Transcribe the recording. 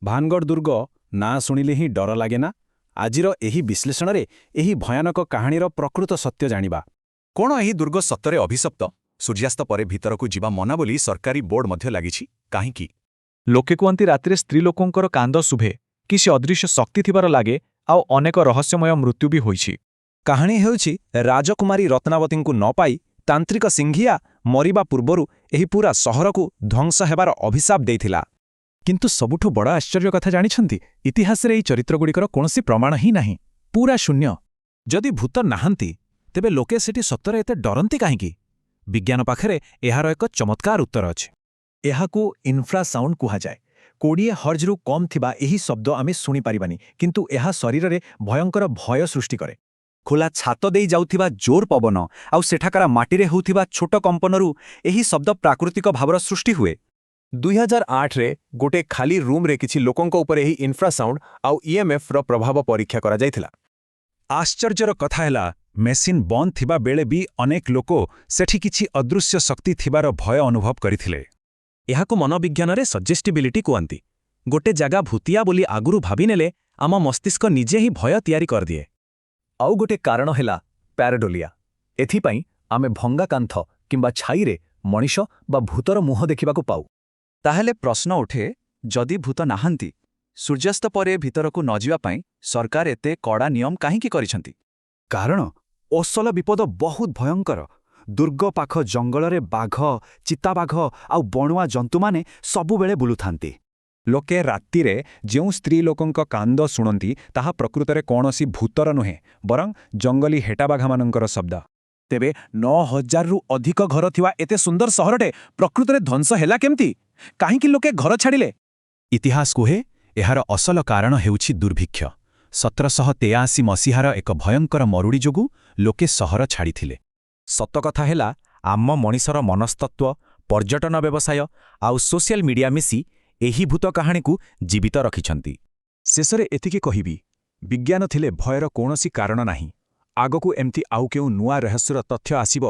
ଭାନଗଡ଼ ଦୁର୍ଗ ନାଁ ଶୁଣିଲେ ହିଁ ଡର ଲାଗେ ନା? ଆଜିର ଏହି ବିଶ୍ଳେଷଣରେ ଏହି ଭୟାନକ କାହାଣୀର ପ୍ରକୃତ ସତ୍ୟ ଜାଣିବା। କ'ଣ ଏହି ଦୁର୍ଗ ସତରେ ଅଭିଶପ୍ତ? ସୂର୍ଯ୍ୟାସ୍ତ ପରେ ଭିତରକୁ ଯିବା ମନା ବୋଲି ସରକାରୀ ବୋର୍ଡ ମଧ୍ୟ ଲାଗିଛି, କାହିଁକି? ଲୋକେ କୁହନ୍ତି, ରାତିରେ ସ୍ତ୍ରୀ ଲୋକଙ୍କର କାନ୍ଦ ଶୁଭେ, କିଛି ଅଦୃଶ୍ୟ ଶକ୍ତି ଥିବାର ଲାଗେ ଆଉ ଅନେକ ରହସ୍ୟମୟ ମୃତ୍ୟୁ ବି ହୋଇଛି। କାହାଣୀ ହେଉଛି, ରାଜକୁମାରୀ ରତ୍ନାବତୀଙ୍କୁ ନ ପାଇ ତାନ୍ତ୍ରିକ ସିଂଘିଆ ମରିବା ପୂର୍ବରୁ ଏହି ପୂରା ସହରକୁ ଧ୍ୱଂସ ହେବାର ଅଭିଶାପ ଦେଇଥିଲା। କିନ୍ତୁ ସବୁଠୁ ବଡ଼ ଆଶ୍ଚର୍ଯ୍ୟ କଥା ଜାଣିଛନ୍ତି? ଇତିହାସରେ ଏହି ଚରିତ୍ରଗୁଡ଼ିକର କୌଣସି ପ୍ରମାଣ ହିଁ ନାହିଁ, ପୂରା ଶୂନ୍ୟ। ଯଦି ଭୂତ ନାହାନ୍ତି, ତେବେ ଲୋକେ ସେଠି ସତରେ ଏତେ ଡରନ୍ତି କାହିଁକି? ବିଜ୍ଞାନ ପାଖରେ ଏହାର ଏକ ଚମତ୍କାର ଉତ୍ତର ଅଛି। ଏହାକୁ ଇନଫ୍ରାସାଉଣ୍ଡ କୁହାଯାଏ। 20 ହର୍ଜରୁ କମ୍ ଥିବା ଏହି ଶବ୍ଦ ଆମେ ଶୁଣିପାରିବାନି, କିନ୍ତୁ ଏହା ଶରୀରରେ ଭୟଙ୍କର ଭୟ ସୃଷ୍ଟି କରେ। ଖୋଲା ଛାତ ଦେଇ ଯାଉଥିବା ଜୋର ପବନ ଆଉ ସେଠାକାର ମାଟିରେ ହେଉଥିବା ଛୋଟ କମ୍ପନରୁ ଏହି ଶବ୍ଦ ପ୍ରାକୃତିକ ଭାବର ସୃଷ୍ଟି ହୁଏ। 2008ରେ ଗୋଟେ ଖାଲି ରୁମ୍ରେ କିଛି ଲୋକଙ୍କ ଉପରେ ଏହି ଇନଫ୍ରାସାଉଣ୍ଡ ଆଉ ଇଏମ୍ଏଫ୍ର ପ୍ରଭାବ ପରୀକ୍ଷା କରାଯାଇଥିଲା। ଆଶ୍ଚର୍ଯ୍ୟର କଥା ହେଲା, ମେସିନ୍ ବନ୍ଦ ଥିବା ବେଳେ ବି ଅନେକ ଲୋକ ସେଠି କିଛି ଅଦୃଶ୍ୟ ଶକ୍ତି ଥିବାର ଭୟ ଅନୁଭବ କରିଥିଲେ। ଏହାକୁ ମନୋବିଜ୍ଞାନରେ ସଜେଷ୍ଟିବିଲିଟି କୁହନ୍ତି। ଗୋଟେ ଜାଗା ଭୂତିଆ ବୋଲି ଆଗରୁ ଭାବିନେଲେ ଆମ ମସ୍ତିଷ୍କ ନିଜେ ହିଁ ଭୟ ତିଆରି କରିଦିଏ। ଆଉ ଗୋଟେ କାରଣ ହେଲା ପ୍ୟାରାଡୋଲିଆ। ଏଥିପାଇଁ ଆମେ ଭଙ୍ଗା କାନ୍ଥ କିମ୍ବା ଛାଇରେ ମଣିଷ ବା ଭୂତର ମୁହଁ ଦେଖିବାକୁ ପାଉ। ତାହେଲେ ପ୍ରଶ୍ନ ଉଠେ, ଯଦି ଭୂତ ନାହାନ୍ତି, ସୂର୍ଯ୍ୟାସ୍ତ ପରେ ଭିତରକୁ ନ ଯିବା ପାଇଁ ସରକାର ଏତେ କଡ଼ା ନିୟମ କାହିଁକି କରିଛନ୍ତି? କାରଣ ଅସଲ ବିପଦ ବହୁତ ଭୟଙ୍କର। ଦୁର୍ଗ ପାଖ ଜଙ୍ଗଲରେ ବାଘ, ଚିତାବାଘ ଆଉ ବଣୁଆ ଜନ୍ତୁମାନେ ସବୁବେଳେ ବୁଲୁଥାନ୍ତି। ଲୋକେ ରାତିରେ ଯେଉଁ ସ୍ତ୍ରୀ ଲୋକଙ୍କ କାନ୍ଦ ଶୁଣନ୍ତି, ତାହା ପ୍ରକୃତରେ କୌଣସି ଭୂତର ନୁହେଁ, ବରଂ ଜଙ୍ଗଲୀ ହେଟାବାଘାମାନଙ୍କର ଶବ୍ଦ। ତେବେ 9000ରୁ ଅଧିକ ଘର ଥିବା ଏତେ ସୁନ୍ଦର ସହରଟେ ପ୍ରକୃତରେ ଧ୍ୱଂସ ହେଲା କେମିତି? କାହିଁକି ଲୋକେ ଘର ଛାଡ଼ିଲେ? ଇତିହାସ କୁହେ, ଏହାର ଅସଲ କାରଣ ହେଉଛି ଦୁର୍ଭିକ୍ଷ। 1783 ମସିହାର ଏକ ଭୟଙ୍କର ମରୁଡ଼ି ଯୋଗୁଁ ଲୋକେ ସହର ଛାଡ଼ିଥିଲେ। ସତକଥା ହେଲା, ଆମ ମଣିଷର ମନସ୍ତତ୍ତ୍ୱ, ପର୍ଯ୍ୟଟନ ବ୍ୟବସାୟ ଆଉ ସୋସିଆଲ ମିଡିଆ ମିଶି ଏହି ଭୂତ କାହାଣୀକୁ ଜୀବିତ ରଖିଛନ୍ତି। ଶେଷରେ ଏତିକି କହିବି, ବିଜ୍ଞାନ ଥିଲେ ଭୟର କୌଣସି କାରଣ ନାହିଁ। ଆଗକୁ ଏମିତି ଆଉ କେଉଁ ନୂଆ ରହସ୍ୟର ତଥ୍ୟ ଆସିବ,